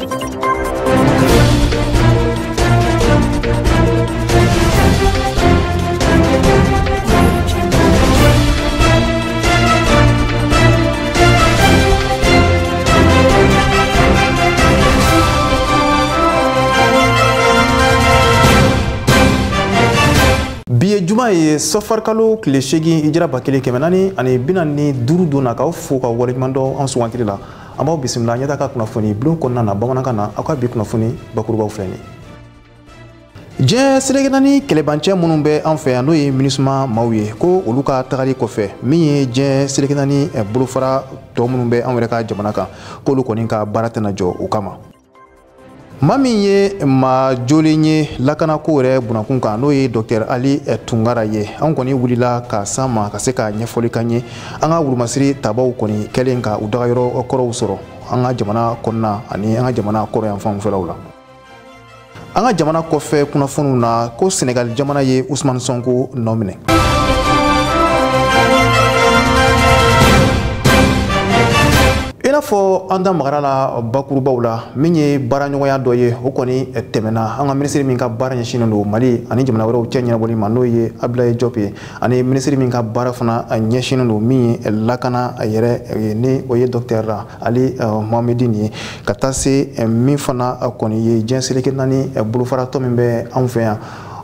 Bi ye juma ye, sɔfarikalo tile 8, hijira 1445 don na. K'aw fo ka waleɲuman dɔn an sugantili la. An b'aw bisimila ɲɛta ka kunnafoni bulon kɔnɔna na bamanankan na. Aw ka bi kunnafoni bakurubaw filɛ nin ye: diɲɛ seleke naani kɛlɛbancɛ minnu bɛ an fɛ yan, n'o ye MINUSMA maaw ye, ko olu ka tagali kɔfɛ, min ye diɲɛ seleke naani bolofara tɔ minnu bɛ anw yɛrɛ ka jamana kan, k'olu kɔni ka baara tɛna jɔ o kama. Maa min ye maa jolen ye lakanako yɛrɛ bunakun kan, n'o ye Dr Ali Tunkara ye, an kɔni wulila ka s'an ma ka se ka ɲɛfɔli k'an ye an ka wulumasiri tabaw kɔni kɛlen ka u dagayɔrɔ kɔrɔw sɔrɔ an ka jamana kɔnɔna ani an ka jamana kɔrɔyanfanw fɛlaw la. An ka jamana kɔfɛ kunnafoniw na, ko Senegal jamana ye Usumani Sonko nɔ minɛ. I n'a fɔ an da magara la bakurubaw la, min ye baaraɲɔgɔnya dɔ ye, o kɔni tɛmɛna an ka minisiri min ka baara ɲɛsinnen don Mali ani jamana wɛrɛw cɛ ɲɛnabɔli ma, n'o ye Abdoulaye Diop ye, ani minisiri min ka baara fana ɲɛsinnen don min ye lakana yɛrɛ, ni o ye Docteur Ali Mohamedine ye, ka taa se min fana kɔni ye diɲɛ seleke naani bolofaratɔ min bɛ anw fɛ yan,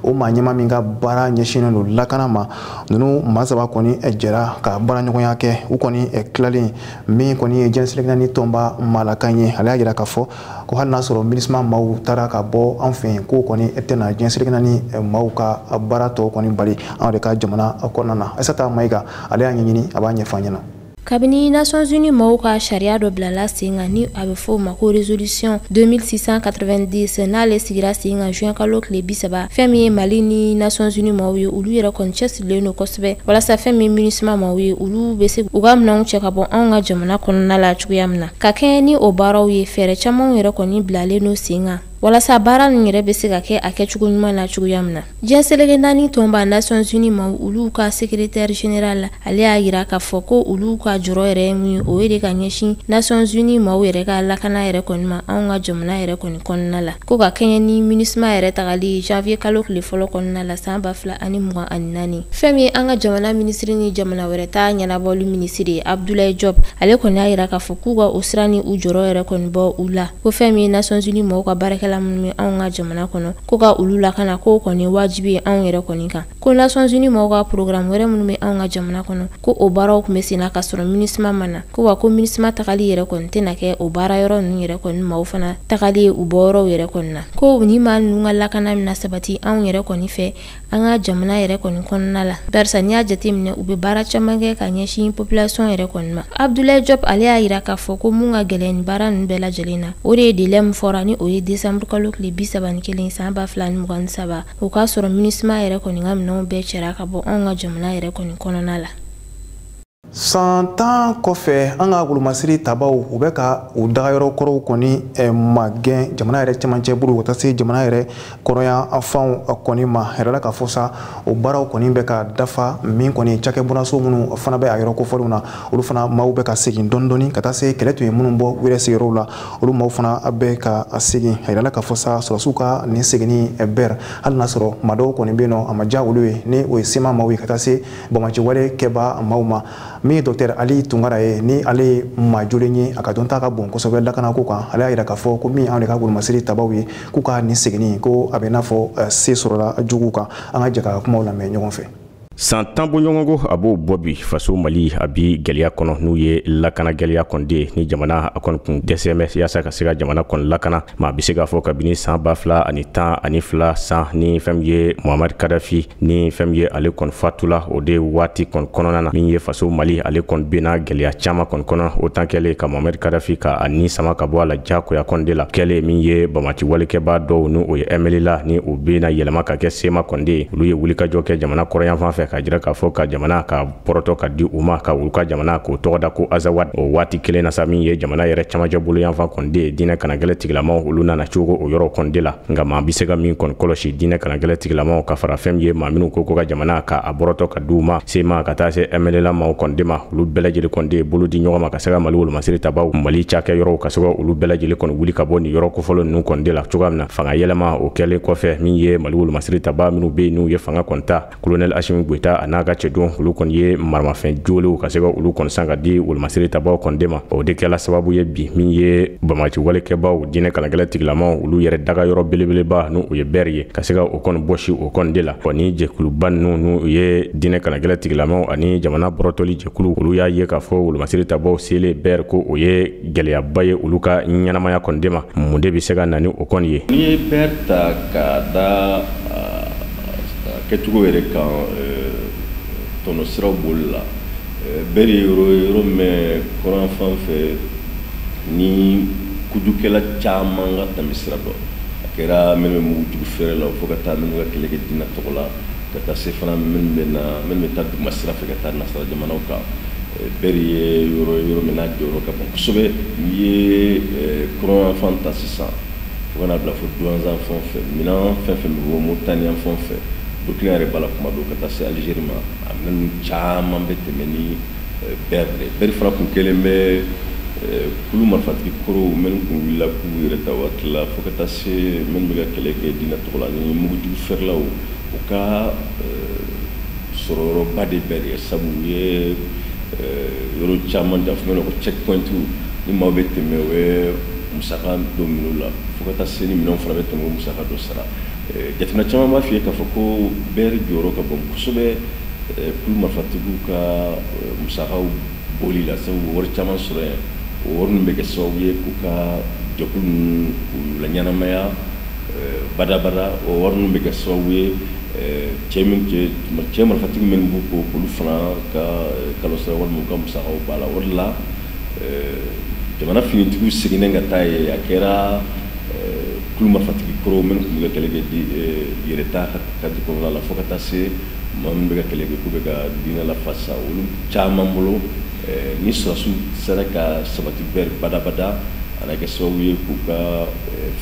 o maa ɲɛma min ka baara ɲɛsinnen don lakana ma. Ninnu maa saba kɔni jɛra ka baaraɲɔgɔnya kɛ. U kɔni tilalen, min kɔni ye diɲɛ seleke naani tɔnba maalakan ye, ale y'a jira k'a fɔ ko hali n'a sɔrɔ MINUSMA maaw taara ka bɔ an fɛ yen, k'o kɔni tɛna diɲɛ seleke naani maaw ka baara tɔw kɔni bali an yɛrɛ ka jamana kɔnɔna na. Aïssata Maïga, ale y'a ɲɛɲini, a b'a ɲɛfɔ an ɲɛna. Kabini Nations Unies maaw ka sariya dɔ bilala sen kan, ni a bɛ fɔ o ma ko résolution 2690, n'ale sigira sen kan juin kalo tile 30, fɛn min ye Mali ni Nations Unies maaw ye, olu yɛrɛ kɔni cɛsirilen don kosɛbɛ walasa fɛn min MINUSMA maaw ye, olu bɛ se u ka minɛnw cɛ ka bɔ anw ka jamana kɔnɔna la cogoya min na. Ka kɛɲɛ ni o baaraw ye, fɛɛrɛ camanw yɛrɛ kɔni bilalen don sen kan walasa baara ninnu yɛrɛ bɛ se ka kɛ a kɛcogo ɲuman na cogoya min na. Diɲɛ seleke naani tɔnba Nations Unies maaw, olu ka secrétaire général, ale y'a yira k'a fɔ ko olu ka jɔrɔ yɛrɛ ye mun ye, o ye de ka ɲɛsin Nations Unies maaw yɛrɛ ka lakana yɛrɛ kɔni ma anw ka jamana yɛrɛ kɔni kɔnɔna la. Ko ka kɛɲɛ ni MINUSMA yɛrɛ tagali janvier kalo tile fɔlɔ kɔnɔna la san 2024, fɛn min ye an ka jamana minisiri ni jamana wɛrɛ ta ɲɛnabɔli minisiri ye, Abdoulaye Diop, ale kɔni y'a yira k'a fɔ k'u ka o sira ni u jɔrɔ yɛrɛ kɔni bɔ u la, ko fɛn min ye Nations Unies maaw ka baarakɛla minnu bɛ anw ka jamana kɔnɔ, ko ka olu lakana, k'o kɔni wajibi ye anw yɛrɛ kɔni kan. Ko Nations Unies maaw ka programme wɛrɛ minnu bɛ anw ka jamana kɔnɔ, ko o baaraw tun bɛ sen na ka sɔrɔ MINUSMA ma na, ko wa ko MINUSMA tagali yɛrɛ kɔni tɛna kɛ o baara yɔrɔ ninnu yɛrɛ kɔni maaw fana tagali ye u bɔyɔrɔw yɛrɛ kɔni na, ko ni maa ninnu ka lakana bɛna sabati anw yɛrɛ kɔni fɛ an ka jamana yɛrɛ kɔni kɔnɔna la, barisa n'i y'a jateminɛ, u bɛ baara caman kɛ ka ɲɛsin population yɛrɛ kɔni ma. Abdoulaye Diop, ale y'a yira k'a fɔ ko mun ka gɛlɛn nin baara ninnu bɛɛ lajɛlen na, o de ye délai min fɔra, ni o ye décembre kalo tile 31 san 2023, o k'a sɔrɔ MINUSMA yɛrɛ kɔni ka minɛnw bɛɛ cɛra ka bɔ anw ka jamana yɛrɛ kɔni kɔnɔna la. San 10 kɔfɛ, an ka wolomasiri tabaw, u bɛ ka u dagayɔrɔ kɔrɔw kɔni magɛn jamana yɛrɛ cɛmancɛ bolo ka taa se jamana yɛrɛ kɔrɔyan fanw kɔni ma. Yɛrɛ la k'a fɔ sa, o baaraw kɔni bɛ ka dafa. Min kɔni cakɛbonnaso minnu fana bɛ a yɔrɔ kofɔlenw na, olu fana maaw bɛ ka segin dɔɔni dɔɔni, ka taa se kɛlɛ tun ye minnu bɔ u yɛrɛ sigiyɔrɔw la, olu maaw fana bɛ ka segin. A yirala k'a fɔ sa, sɔrɔdasiw ka nin seginni bɛr, hali n'a sɔrɔ maa dɔw kɔni bɛ yen nɔ, a ma diya olu ye, ni o ye CMA maaw ye, ka taa se banbaanciwale kɛba maaw ma. Min ye Docteur Ali Tunkara ye, ni ale ye maa jolen ye, a ka dɔn ta ka bon kosɛbɛ lakanako kan, ale y'a yira k'a fɔ ko min anw de ka wolomasiri tabaw ye, k'u ka nin seginni, ko a bɛ n'a fɔ se sɔrɔla juguw kan. An ka jɛ ka kumaw lamɛn ɲɔgɔn fɛ. San 10 bɔɲɔgɔnko a b'o bɔ bi, faso Mali a bi gɛlɛya kɔnɔ, n'u ye lakana gɛlɛya kɔni ni jamana a kɔni kun dɛsɛ bɛ yaasa ka se ka jamana kɔni lakana. Maa bɛ se k'a fɔ kabini san 2012 san, ni fɛn min ye Muhammad Kadafi, ni fɛn min ye ale kɔni fatula, o de waati kɔni kɔnɔna na, min ye faso Mali ale kɔni benna gɛlɛya caman kɔni kɔnɔ. O tan kɛlen ka Muhammad Kadafi ka a ni sama ka bɔ a la diyagoya kɔni de la, kɛlen min ye bamati walekɛbaa dɔw, n'o ye MNLA, ni u bɛna yɛlɛma ka kɛ CMA kɔni de ye, olu ye wulikajɔ kɛ jamana kɔrɔyanfan fɛ. k'a jira k'a fɔ ka jamana ka bɔrɔtɔ ka di u ma, ka olu ka jamana k'o tɔgɔ da ko Azawad. O waati kelen na sa, min ye jamana yɛrɛ camancɛ bolo yanfan kɔni de ye, diinɛ kanankɛlɛ tigilamaw olu nana cogo o yɔrɔ kɔni de la. Nka maa bɛ se ka min kɔni kɔlɔsi, diinɛ kanankɛlɛ tigilamaw ka fara fɛn ye maa minnu ko ka jamana ka a bɔrɔtɔ ka di u ma, sema ka taa se MNLA maaw kɔni de ma, olu bɛɛ lajɛlen kɔni de ye bolo di ɲɔgɔn ma ka se ka Mali wolomasiri tabaw, Mali cakɛ yɔrɔw, ka se ka olu bɛɛ lajɛlen kɔni wuli ka bɔ nin yɔrɔ kofɔlɔ ninnu kɔni de la cogoya min na. Fanga yɛlɛma o kɛlen kɔfɛ, min ye Mali wolomasiri taba minnu bɛ yen n'u ye fanga kɔni ta, colonel Assimi Goïta a n'a ka cɛdenw, olu kɔni ye maramafɛn jolenw ka se ka olu kɔni san ka di wolomasiri tabaw kɔni de ma. O de kɛla sababu ye bi min ye bamati walekɛbaw, diinɛ kalankɛlɛ tigilamaw, olu yɛrɛ daga yɔrɔ belebeleba n'o ye bɛri ye, ka se ka o kɔni bɔsi o kɔni de la. Wa ni jɛkuluba ninnu n'u ye diinɛ kalankɛlɛ tigilamaw ani jamana bɔrɔtɔli jɛkulu, olu y'a ye k'a fɔ wolomasiri tabaw selen bɛri ko o ye gɛlɛyaba ye olu ka ɲɛnamaya kɔni de ma. Mun de bɛ se ka na ni o kɔni ye? N'i ye bɛri ta k'a da kɛcogo yɛrɛ kan, tɔnɔ siraw boli la, bɛri ye yɔrɔ mɛn kɔrɔn fan fɛ ni kojugukɛla caman ka tɛmɛ sira dɔn. A kɛra minnu bɛ mugujugu feere la, fo ka taa minnu ka kɛlɛ kɛ diinɛ tɔgɔ la, ka taa se fana minnu bɛ na, minnu bɛ taa duguma sira fɛ ka taa nasara jamanaw kan. Bɛri ye yɔrɔ min n'a jɔyɔrɔ ka bon kosɛbɛ. N'i ye kɔrɔn fan ta sisan fo ka n'a bila fo Douentza fan fɛ, minɛn fɛn fɛn bɛ bɔ Mauritanie fan fɛ, Burkina yɛrɛ b'a la kuma dɔw ka taa se Algérie ma, a minɛn ninnu caman bɛ tɛmɛ ni bɛri de. Bɛri fana kun kɛlen bɛ kulu marifatigi kɔrɔw minnu kun wulila k'u yɛrɛ ta waati la, fo ka taa se minnu bɛ ka kɛlɛ kɛ diinɛ tɔgɔ la ni mugujugu feerelaw, u ka sɔrɔyɔrɔba de bɛri ye. Sabu u ye yɔrɔ caman da, fɛn ko checkpoint, ni maaw bɛ tɛmɛ u bɛ musaka dɔ minɛ u la, fo ka taa se ni minɛnw fana bɛ tɛmɛ u musaka dɔ sara. Jateminɛ caman b'a f'i ye k'a fɔ ko bɛri jɔyɔrɔ ka bon kosɛbɛ kulu marifatigiw ka musakaw bɔli la, sabu wari caman sɔrɔ yen. O wari ninnu bɛ kɛ sababu ye k'u ka jɛkulu ninnu k'u laɲɛnamaya badabada. O wari ninnu bɛ kɛ sababu ye cɛ marifatigi minnu b'u kɔ, k'olu fana ka kalo sara walima u ka musakaw b'a la. O de la jamana finitigiw seginnen ka taa ye, a kɛra kulu marifatigi kɔrɔw minnu tun bɛ ka kɛlɛ kɛ yɛrɛta kadi kɔnɔna la, fo ka taa se maa minnu bɛ ka kɛlɛ kɛ k'u bɛ ka diinɛ lafasa, olu caman bolo ni sɔrɔdasiw sera ka sabati bɛri badabada, a na kɛ sababu ye k'u ka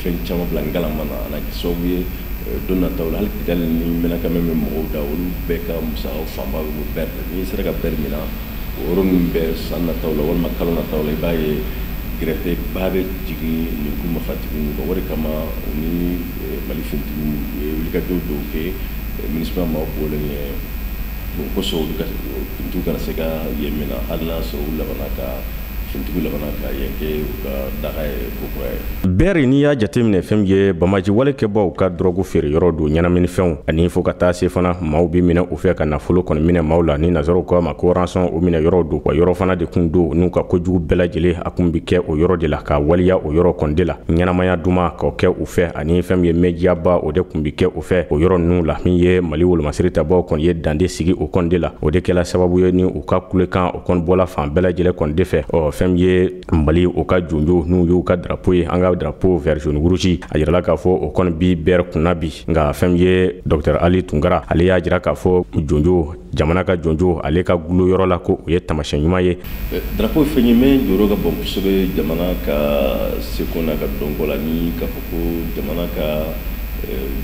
fɛn caman bila ngalama na, a na kɛ sababu ye don nataw la hali Kidali ni Menaka min bɛ mɔgɔw da, olu bɛɛ ka musakaw fanba bɛ bɔ bɛri de. N'i sera ka bɛri minɛ o yɔrɔ ninnu bɛɛ san nataw la walima kalo nataw la, i b'a ye gɛrɛntɛ ba bɛ jigin nin kulu marifatigi ninnu kan. O de kama u ni Mali finitigiw u ye wulikajɔ dɔw kɛ, MINUSMA maaw bɔlen ɲɛ o kosɔn, olu ka finitigiw kana se ka yen minɛ, hali n'a sɔrɔ u labanna ka finitigiw labanna ka yen kɛ u ka daga ye ko kura ye. Bɛri, n'i y'a jateminɛ, fɛn ye bamaji walekɛbaw ka dɔrɔgu feere yɔrɔ don, ɲɛnaminifɛnw ani fo ka taa se fana maaw bɛ minɛ u fɛ ka nafolo kɔni minɛ maaw la, ni nazaraw ko a ma ko rançon, o minɛ yɔrɔ don. Wa yɔrɔ fana de kun don n'u ka kojugu bɛɛ lajɛlen a kun bɛ kɛ o yɔrɔ de la, ka waleya o yɔrɔ kɔni de la, ɲɛnamaya duman k'o kɛ u fɛ, ani fɛn min ye mɛdiyaba, o de kun bɛ kɛ u fɛ o yɔrɔ ninnu la. Min ye Mali wolomasiri tabaw kɔni ye dande sigi o kɔni de la, o de kɛla sababu ye ni u ka kulekan o kɔni bɔla fan bɛɛ lajɛlen kɔni de fɛ. Ɔ fɛn ye Mali o ka jonjo n'u y'u ka drapeau ye, an ka drapeau vert jaune rouge, a yirala k'a fɔ o kɔni bi bɛri kunna bi. Nka fɛn ye Dr Ali Tunkara, ale y'a jira k'a fɔ jonjo, jamana ka jonjo, ale ka gulo yɔrɔ la, ko o ye taamasiyɛn ɲuman ye. Drapeau fɛn ye min jɔyɔrɔ ka bon kosɛbɛ jamana ka seko n'a ka dɔnko la, ni k'a fɔ ko jamana ka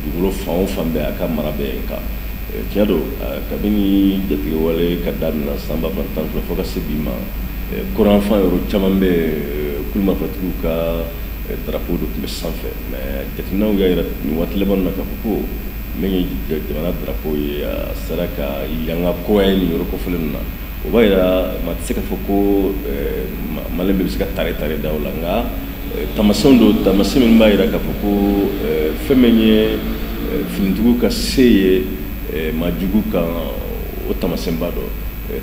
dugukolo fan o fan bɛɛ a ka mara bɛ yen kan. Tiɲɛ don, kabini jatigɛwale ka daminɛ san 2012 fo ka se bi ma, kɔrɔnfan yɔrɔ caman bɛ kulu marifatigiw ka drapeau de tun bɛ sanfɛ. Mais jateminɛw y'a jira nin waati laban na k'a fɔ ko min ye jamana drapeau ye, a sera ka yanga kura ye nin yɔrɔ kofɔlen ninnu na. O b'a jira maa tɛ se k'a fɔ ko Malien bɛɛ bɛ se ka tare tare da o la, nka taamasiyɛnw don, taamasiyɛn minnu b'a jira k'a fɔ ko fɛn min ye finitigiw ka se ye maa jugu kan, o taamasiyɛnba dɔ.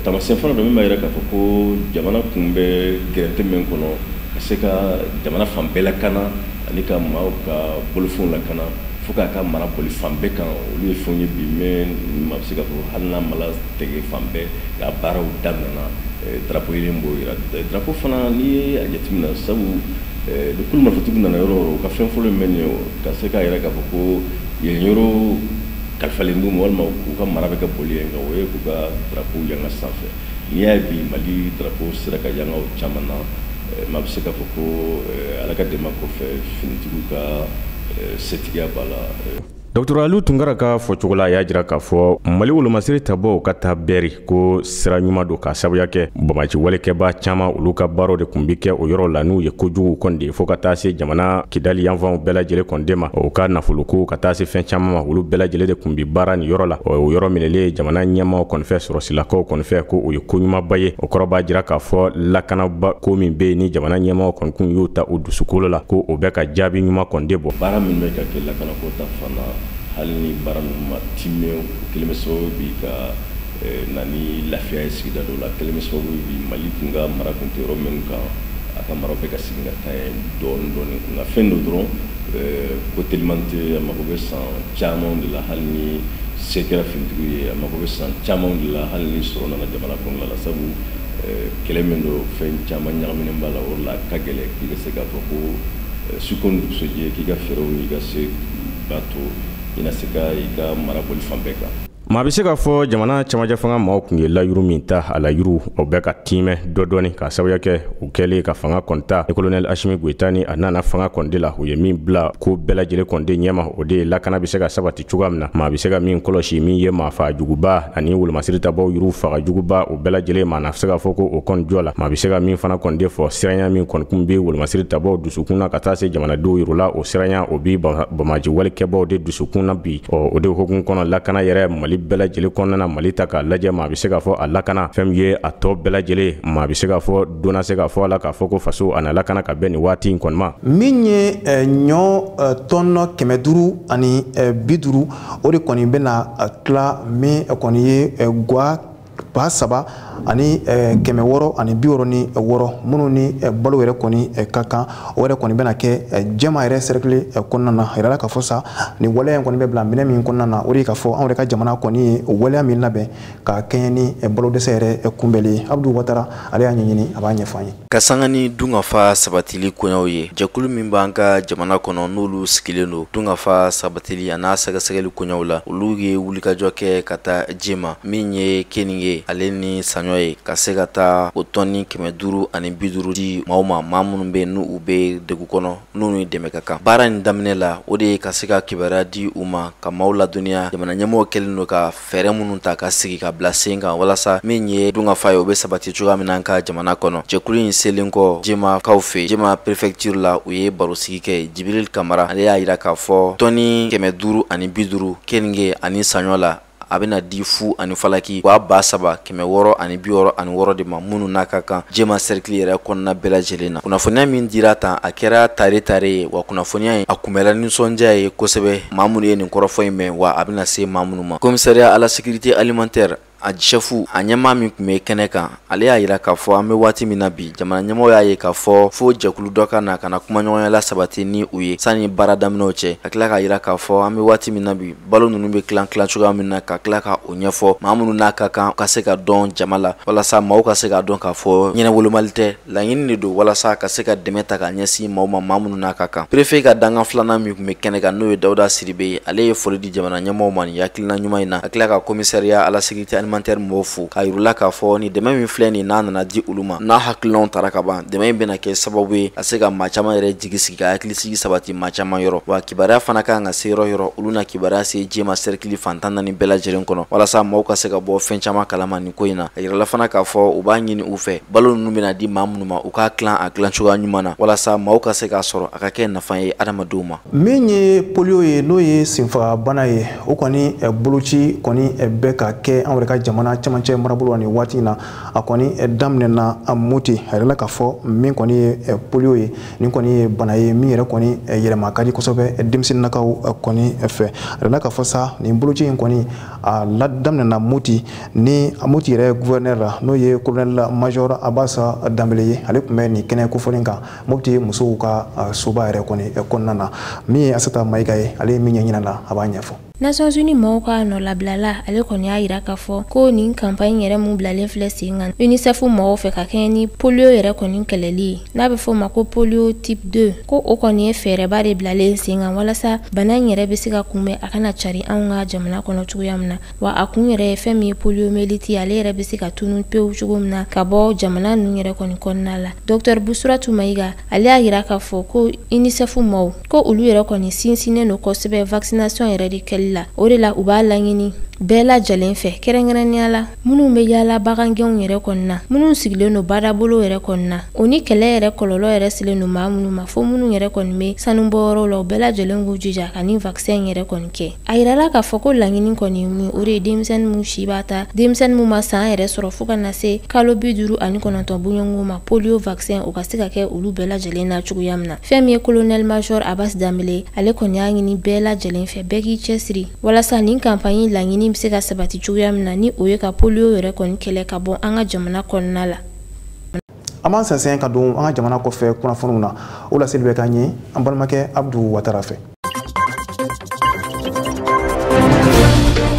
Taamasiyɛn fana dɔ min b'a jira k'a fɔ ko jamana kun bɛ gɛrɛntɛ min kɔnɔ, ka se ka jamana fan bɛɛ lakana ani ka maaw ka bolofɛnw lakana, fo k'a ka mara boli fan bɛɛ kan, olu ye fɛnw ye bi min maa bɛ se k'a fɔ hali n'a ma latigɛ fan bɛɛ, nka baaraw daminɛna. Drapeau yelen b'o jira. Drapeau fana, n'i ye a jateminɛ, sabu ni kulu marifatigiw nana yɔrɔ o yɔrɔ, u ka fɛn fɔlɔ min ye ka se k'a jira k'a fɔ ko yen yɔrɔ kalifalen d'u ma walima u ka mara bɛ ka boli yen kan, o ye k'u ka drapeau yanga sanfɛ. N'i y'a ye bi Mali drapeau sera ka yanga o caman na, maa bɛ se k'a fɔ ko Ala ka dɛmɛ kɔfɛ, finitigiw ka setigiya b'a la. Dr Alu Tunkara ka fɔcogo la, a y'a jira k'a fɔ Mali wolomasiri tabaw ka taa bɛɛri ko sira ɲuman don, k'a sababuya kɛ bamaci walekɛba caman, olu ka baaraw de tun bɛ kɛ o yɔrɔ la, n'u ye kojugu kɔni de fo ka taa se jamana Kidali yanfanw bɛɛ lajɛlen kɔni de ma, o ka nafoloko ka taa se fɛn caman ma, olu bɛɛ lajɛlen de tun bɛ baara nin yɔrɔ la. O yɔrɔ minɛlen jamana ɲɛmaaw kɔni fɛ, sɔrɔsilakaw kɔni fɛ, ko o ye ko ɲumanba ye. O kɔrɔ b'a jira k'a fɔ lakanaba ko min bɛ yen ni jamana ɲɛmaaw kɔni kun y'o ta u dusukolo la, ko o bɛ ka jaabi ɲuman kɔni de bɔ. Baara min bɛ ka kɛ lakanako ta fan na, hali ni baara ninnu ma timɛ, o kelen bɛ sababu bi ka na ni lafiya ye sigida dɔw la, kelen bɛ sababu bi Mali kun ka mara kun tɛ yɔrɔ minnu kan, a ka mara bɛ ka segin ka taa yen dɔɔnin dɔɔnin. Nka fɛn dɔ dɔrɔn ko teliman tɛ, a mago bɛ san caman de la hali ni se kɛra finitigiw ye, a mago bɛ san caman de la hali ni sɔrɔ nana jamana kɔnɔna la, sabu kɛlɛ min don, fɛn caman ɲagaminen b'a la. O de la a ka gɛlɛn k'i ka se k'a fɔ ko su ko ni dugusɛjɛ k'i ka fɛɛrɛw n'i ka se b'a to i na se ka i ka mara boli fan bɛɛ kan. Maa bɛ se k'a fɔ jamana camancɛ fanga maaw tun ye layuru min ta, a layuru o bɛ ka tiimɛ dɔ dɔɔni, k'a sababuya kɛ u kɛlen ka fanga kɔni ta. Colonel Asimi Goyita ni a nana fanga kɔni de la, u ye min bila ko bɛɛ lajɛlen kɔni de ɲɛma, o de ye lakana bɛ se ka sabati cogoya min na. Maa bɛ se ka min kɔlɔsi, min ye maafa juguba ani wolomasiri tabaw yuru faga juguba, o bɛɛ lajɛlen maa na se k'a fɔ ko o kɔni jɔ la. Maa bɛ se ka min fana kɔni de fɔ, siranya min kɔni kun bɛ wolomasiri tabaw dusukun na ka taa se jamanadenw yɔrɔ la, o siranya o bi bamaji walikɛbaw de dusukun na bi. Ɔ o de hukumu kɔnɔ, lakana yɛrɛ Mali bɛɛ lajɛlen kɔnɔna na, Mali ta k'a lajɛ, maa bɛ se k'a fɔ a lakana fɛn min ye a tɔ bɛɛ lajɛlen, maa bɛ se k'a fɔ donna se k'a fɔ a la k'a fɔ ko faso a na lakana ka bɛn nin waati in kɔni ma. Min ye ɲɔ tɔn 550, o de kɔni bɛna tila min kɔni ye gwa 3666, minnu ni balo yɛrɛ kɔni ka kan, o yɛrɛ kɔni bɛna kɛ Jɛma yɛrɛ cercle kɔnɔna na. A yirala k'a fɔ sa, nin waleya in kɔni bɛ bila minɛn min kɔnɔna na, o de ye k'a fɔ anw yɛrɛ ka jamana kɔni ye waleya min labɛn ka kɛɲɛ ni balo dɛsɛ yɛrɛ kunbɛnli ye. Abdu Watara, ale y'a ɲɛɲini, a b'a ɲɛfɔ an ye. Ka sanga ni dunkafa sabatili koɲaw ye, jɛkulu min b'an ka jamana kɔnɔ n'olu sigilen don dunkafa sabatili a n'a sɛgɛsɛgɛli koɲaw la, olu ye wulikajɔ kɛ ka taa Jema min ye keninge ale ni saɲɔ ye, ka se ka taa o tɔni 550 di maaw ma, maa minnu bɛ n'u u bɛ degun kɔnɔ, n'u ni dɛmɛ ka kan. Baara in daminɛ la, o de ye ka se ka kibaruya di u ma, ka maaw ladɔnniya jamana ɲɛmɔgɔw kɛlen don ka fɛɛrɛ minnu ta ka sigi ka bila sen kan walasa min ye dunkafa ye, o bɛ sabati cogoya min na an ka jamana kɔnɔ. Jɛkulu in selen kɔ Jemakaw fɛ, Jema préfecture la, u ye barosigi kɛ. Jibril Kamara, ale y'a jira k'a fɔ tɔni 550 keninge ani saɲɔ la, a bɛna di fu ani falaki wa 3666 de ma, minnu n'a ka kan Jema cercle yɛrɛ kɔnɔna bɛɛ lajɛlen na. Kunnafoniya min dira tan, a kɛra tare tare ye, wa kunnafoniya in a kunbɛla nisɔndiya ye kosɛbɛ maa minnu ye nin kɔrɔfɔ in mɛn, wa a bɛna se maa minnu ma. Commissariat à la sécurité alimentaire, a chef, a ɲɛmaa min tun bɛ kɛnɛ kan, ale y'a jira k'a fɔ an bɛ waati min na bi, jamana ɲɛmɔgɔ y'a ye k'a fɔ fo jɛkulu dɔ ka na ka na kumaɲɔgɔnya la sabati ni u ye sanni baara daminɛw cɛ. Ka tila k'a jira k'a fɔ an bɛ waati min na bi, balo ninnu bɛ tilan tilan cogoya min na, ka tila ka o ɲɛfɔ maa minnu n'a ka kan ka se ka dɔn jama la, walasa maaw ka se k'a dɔn k'a fɔ ɲɛnawolomali tɛ, laɲini de don walasa ka se ka dɛmɛ ta ka ɲɛsin maaw ma, maa minnu n'a ka kan. Préfet ka dankan filanan min tun bɛ kɛnɛ kan, n'o ye Dawuda Siribe ye, ale ye foli di jamana ɲɛmɔgɔw ma nin hakilina ɲuman in na, ka tila ka commissariat à la sécurité alimentaire mɔgɔw fo, k'a yir'u la k'a fɔ ni dɛmɛ min filɛ nin n'a nana di olu ma, n'a hakilinaw tara ka ban, dɛmɛ in bɛna kɛ sababu ye ka se ka maa caman yɛrɛ jigi sigi, ka hakilisigi sabati maa caman yɔrɔ. Wa kibaruya fana kan ka se yɔrɔ yɔrɔ, olu na kibaruya se Jema cercle fan 14 bɛɛ lajɛlen kɔnɔ, walasa maaw ka se ka bɔ fɛn caman kalama nin ko in na. A yirala fana k'a fɔ u b'a ɲini u fɛ, balo ninnu bɛna di maa minnu ma, u k'a tilan a tilan cogoya ɲuman na, walasa maaw ka se k'a sɔrɔ, a ka kɛ nafa ye adamadenw ma. Min ye polio ye, n'o ye senfagabana ye, o kɔni boloci kɔni bɛ ka kɛ anw yɛrɛ ka jamana camancɛ marabolo la nin waati in na. A kɔni daminɛna Moti. A yɛrɛ la k'a fɔ min kɔni ye polio ye, nin kɔni ye bana ye min yɛrɛ kɔni yɛlɛma ka di kosɛbɛ denmisɛnninnakaw kɔni fɛ. A yɛrɛ la k'a fɔ sa, nin boloci in kɔni a la daminɛna Moti, ni Moti yɛrɛ gouverneur la, n'o ye colonel major Abasa Danbele ye, ale tun bɛ nin kɛnɛ kofɔlen kan Mopti musow ka soba yɛrɛ kɔni kɔnɔna na. Min ye Asata Mayiga ye, ale ye min ɲɛɲini la, a b'a ɲɛfɔ. Nations Unies maaw ka nɔlabilala ale kɔni y'a yira k'a fɔ ko nin campagne yɛrɛ mun bilalen filɛ sen kan UNICEF mɔgɔw fɛ ka kɛɲɛ ni polio yɛrɛ kɔni kɛlɛli ye, n'a bɛ fɔ o ma ko polio type 2, ko o kɔni ye fɛɛrɛba de bilalen sen kan walasa bana in yɛrɛ bɛ se ka kunbɛn a kana cari anw ka jamana kɔnɔ cogoya min na. Wa a kun yɛrɛ ye fɛn min ye poliomyélite, ale yɛrɛ bɛ se ka tunu pewu cogo min na ka bɔ jamana ninnu yɛrɛ kɔni kɔnɔna la. Dr Busuratu Mayiga ale y'a yira k'a fɔ ko UNICEF maaw ko olu yɛrɛ kɔni sinsinnen don kosɛbɛ vaccination yɛrɛ de kɛli la. O de la u b'a laɲini bɛɛ lajɛlen fɛ, kɛrɛnkɛrɛnnenya la minnu bɛ yaala bagangɛnw yɛrɛ kɔni na, minnu sigilen don badabolo yɛrɛ kɔni na, o ni kɛlɛ yɛrɛ kɔlɔlɔ yɛrɛ silen don maa minnu ma, fo minnu yɛrɛ kɔni bɛ sanubɔyɔrɔw la, u bɛɛ lajɛlen k'u jija ka nin vaccin yɛrɛ kɔni kɛ. A yirala k'a fɔ ko laɲini kɔni ye mun ye, o de ye denmisɛnnin minnu si b'a ta denmisɛnnin minnu ma san yɛrɛ sɔrɔ fo ka na se kalo 59 bɔɲɔgɔnko ma, polio vaccin o ka se ka kɛ olu bɛɛ lajɛlen na cogoya min na. Fɛn min ye colonel major Abbas Dambele, ale kɔni y'a ɲini bɛɛ lajɛlen fɛ bɛɛ k'i cɛsiri walasa nin campagne laɲini bɛ se ka sabati cogoya min na, ni o ye ka polio yɛrɛ kɔni kɛlɛ ka bɔ an ka jamana kɔnɔna la. An b'an sɛnsɛn ka don an ka jamana kɔfɛ kunnafoniw na, o laseli bɛ k'an ye an balimakɛ Abdu Watara fɛ.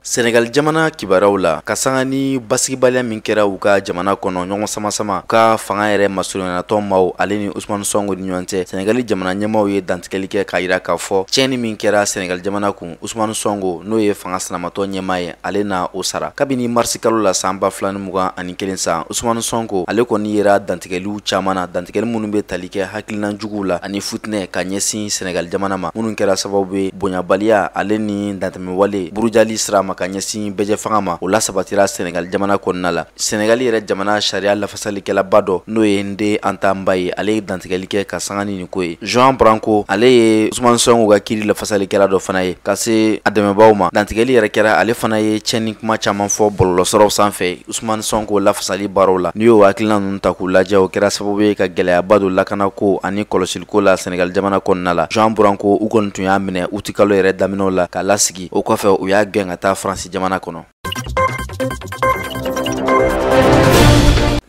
Senegal jamana kibaruyaw la, ka sanga ni basigibaliya min kɛra u ka jamana kɔnɔ ɲɔgɔn sama-sama, u ka fanga yɛrɛ masurunyatɔn maaw ale ni Ousmane Sonko ni ɲɔgɔn cɛ, Senegali jamana ɲɛmaaw ye dantigɛli kɛ k'a yira k'a fɔ tiɲɛni min kɛra Senegal jamana kun, Ousmane Sonko n'o ye fanga sinamatɔ ɲɛmaa ye, ale na o sara. Kabini marisi kalo la san 2021 san, Ousmane Sonko ale kɔni yera dantigɛliw caman na, dantigɛli minnu bɛ tali kɛ hakilina juguw la ani futinɛ ka ɲɛsin Senegal jamana ma, minnu kɛra sababu ye bonyabaliya ale ni dantɛmɛwale burujali sira ma ka ɲɛsin bɛjɛ fanga ma, o la sabatira Senegal jamana kɔnɔna la. Senegal yɛrɛ jamana sariya lafasalikɛlaba dɔ n'o ye Nde Anta Mbaye, ale ye dantigɛli kɛ ka sanga ni nin ko ye. Jean Branco ale ye Ousmane Sonko ka kiiri lafasalikɛla dɔ fana ye ka se a dɛmɛbaaw ma. Dantigɛli yɛrɛ kɛra, ale fana ye tiɲɛni kuma caman fɔ bɔlɔlɔsɔrɔw sanfɛ Ousmane Sonko lafasali baaraw la. N'i y'o hakilina ninnu ta k'u lajɛ, o kɛra sababu ye ka gɛlɛyaba don lakanako ani kɔlɔsiliko la Senegal jamana kɔnɔna la. Jean Branco u kɔni tun y'a minɛ utikalo yɛrɛ daminɛw la k'a lasigi, o kɔfɛ u y'a gɛn ka taa Faransi jamana kɔnɔ.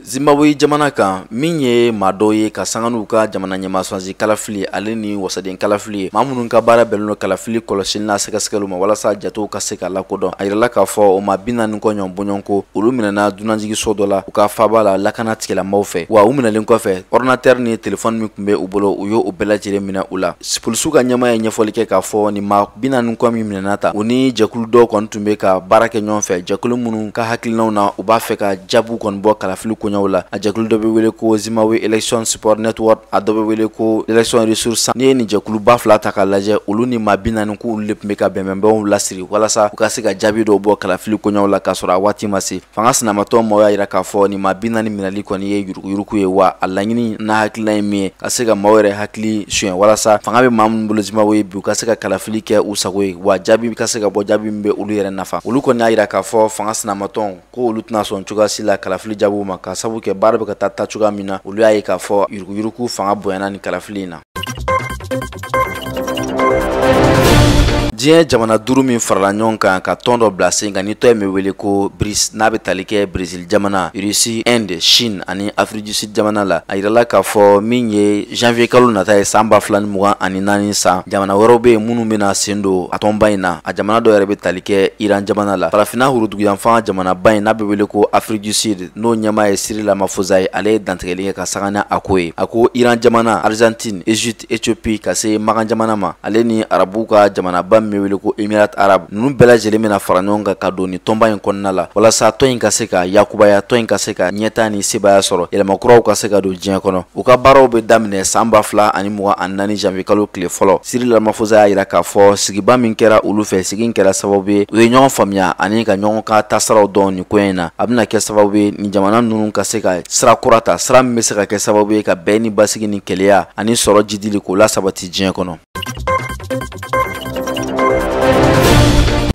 Zimbabwe jamana kan, min ye maa dɔw ye ka sanga n'u ka jamana ɲɛmaa sɔnsi kalafili ale ni wasaden kalafili ye, maa minnu ka baara bɛnnen don kalafili kɔlɔsili n'a sɛgɛsɛgɛliw ma walasa jatew ka se ka lakodɔn. A yirala k'a fɔ o maa 40 kɔ ɲɔgɔn bɔɲɔgɔnko olu minɛna dunanjiginso dɔ la u ka faaba la lakana tigilamaaw fɛ. Wa u minɛlen kɔfɛ, ordinateur ni telefɔni min tun bɛ u bolo, u y'o bɛɛ lajɛlen minɛ u la. Polisiw ka ɲɛmaa ye ɲɛfɔli kɛ k'a fɔ nin maa 40 kɔ min minɛna ta, u ni jɛkulu dɔw kɔni tun bɛ ka baara kɛ ɲɔgɔn fɛ, jɛkulu minnu ka hakilinaw na u b'a fɛ ka jaabiw kɔni bɔ kalafili koɲɛw la. A jɛkulu dɔ bɛ wele ko Zimbabwe Election Support Network, a dɔ bɛ wele ko Election Resource. N'i ye nin jɛkuluba fila ta k'a lajɛ, olu ni maa 40 k'olu de tun bɛ ka bɛnbɛnbɛnw lasiri walasa u ka se ka jaabi dɔw bɔ kalafili koɲɛw la k'a sɔrɔ a waati ma se. Fanga sinamatɔ maaw y'a yira k'a fɔ nin maa 40 minɛli kɔni ye yuruguyurugu ye, wa a laɲini n'a hakilina ye min ye ka se ka maaw yɛrɛ hakili suɲɛ walasa fanga bɛ maa minnu bolo Zimbabwe bi, u ka se ka kalafili kɛ u sago ye, wa jaabi ka se ka bɔ jaabi min bɛ olu yɛrɛ nafa. Olu kɔni y'a yira k'a fɔ fanga sinamatɔnw ko olu tɛna sɔn cogoya si la kalafili jaabiw ma, ka sabu kɛ baara bɛ ka taa cogoya min na, olu y'a ye k'a fɔ yuruguyurugu fanga bonyana ni kalafili in na. Diɲɛ jamana 5 min farala ɲɔgɔn kan ka tɔn dɔ bila sen kan ni tɔn in bɛ wele ko BRICS, n'a bɛ tali kɛ Brésil jamana, Russie, Inde, Chine ani Afrique du Sud jamana la. A yirala k'a fɔ min ye janvier kalo nata ye san 2024 san, jamana wɛrɛw bɛ yen minnu bɛna sen don a tɔnba in na. A jamana dɔw yɛrɛ bɛ tali kɛ Iran jamana la. Farafinna huruduguyanfan jamanaba in n'a bɛ wele ko Afrique du Sud, n'o ɲɛmaa ye Cyril Ramaphosa ye, ale ye dantigɛli kɛ ka sanga ni a ko ye. A ko Iran jamana, Argentine, Égypte, Éthiopie ka se Makan jamana ma, ale ni arabuw ka jamanaba min bɛ wele ko Émirats arabes, ninnu bɛɛ lajɛlen bɛna fara ɲɔgɔn kan ka don nin tɔnba in kɔnɔna la walasa tɔn in ka se ka yakubaya, tɔn in ka se ka ɲɛtaa ni sebaaya sɔrɔ, yɛlɛma kuraw ka se ka don diɲɛ kɔnɔ. U ka baaraw bɛ daminɛ san 2024 janvier kalo tile fɔlɔ. Cyril Ramaphosa y'a yira k'a fɔ sigiba min kɛra olu fɛ, sigi in kɛra sababu ye u ye ɲɔgɔn faamuya ani ka ɲɔgɔn ka taasiraw dɔn nin ko in na. A bɛna kɛ sababu ye nin jamana ninnu ka se ka sira kura ta, sira min bɛ se ka kɛ sababu ye ka bɛn ni basigi ni kelenya ani sɔrɔ jidili k'o lasabati diɲɛ kɔnɔ.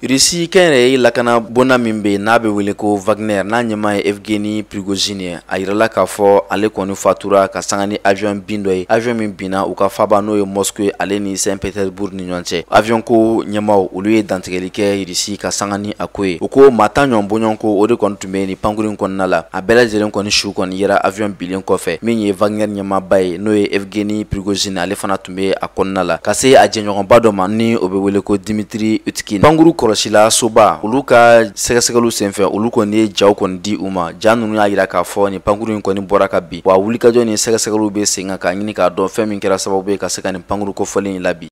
Russie kɛnyɛrɛye lakana bonda min bɛ n'a bɛ wele ko Wagner, n'a ɲɛmaa ye Evgeny Prigozhin ye, a yirala k'a fɔ ale kɔni fatura ka sanga ni avion bin dɔ ye, avion min binna u ka faaba n'o ye Moscou ye ale ni Saint-Pétersbourg ni ɲɔgɔn cɛ. Avion ko ɲɛmaaw olu ye dantigɛli kɛ Russie ka sanga ni a ko ye. U ko maa 10 ɲɔgɔn bɔɲɔgɔn ko o de kɔni tun bɛ nin pankurun in kɔnɔna la. A bɛɛ lajɛlen kɔni su kɔni yera avion bilen kɔfɛ. Min ye Wagner ɲɛmaaba ye n'o ye Evgeny Prigozhin, ale fana tun bɛ a kɔnɔna la ka se a jɛɲɔgɔnba dɔ ma ni o bɛ wele ko Dimitri Utkin. Pankuru kɔrɔ Kɔlɔsila soba olu ka sɛgɛsɛgɛliw senfɛ, olu kɔni ye jaw kɔni di u ma. Ja ninnu y'a yira k'a fɔ nin pankuru in kɔni bɔra ka bin, wa wulikajɔ ni sɛgɛsɛgɛliw bɛ sen kan k'a ɲini k'a dɔn fɛn min kɛra sababu ye ka se ka nin pankuru kofɔlen in labi.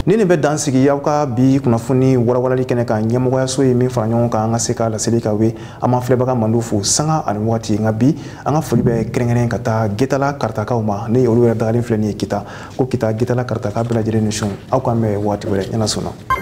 Ni nin bɛ dan sigi aw ka bi kunnafoni walawalali kɛnɛ kan, ɲɛmɔgɔyaso ye min fara ɲɔgɔn kan an ka se ka laseli ka we. An m'an filɛbaga mandiw fo sanga ani waati, nka bi an ka foli bɛ kɛrɛnkɛrɛn ka taa Getala Karitakaw ma, ni olu yɛrɛ dagalen filɛ nin ye Kita, ko Kita Getala Karitaka bɛɛ lajɛlen ni su. Aw k'an bɛn waati wɛrɛ, ɲɛna sɔnna.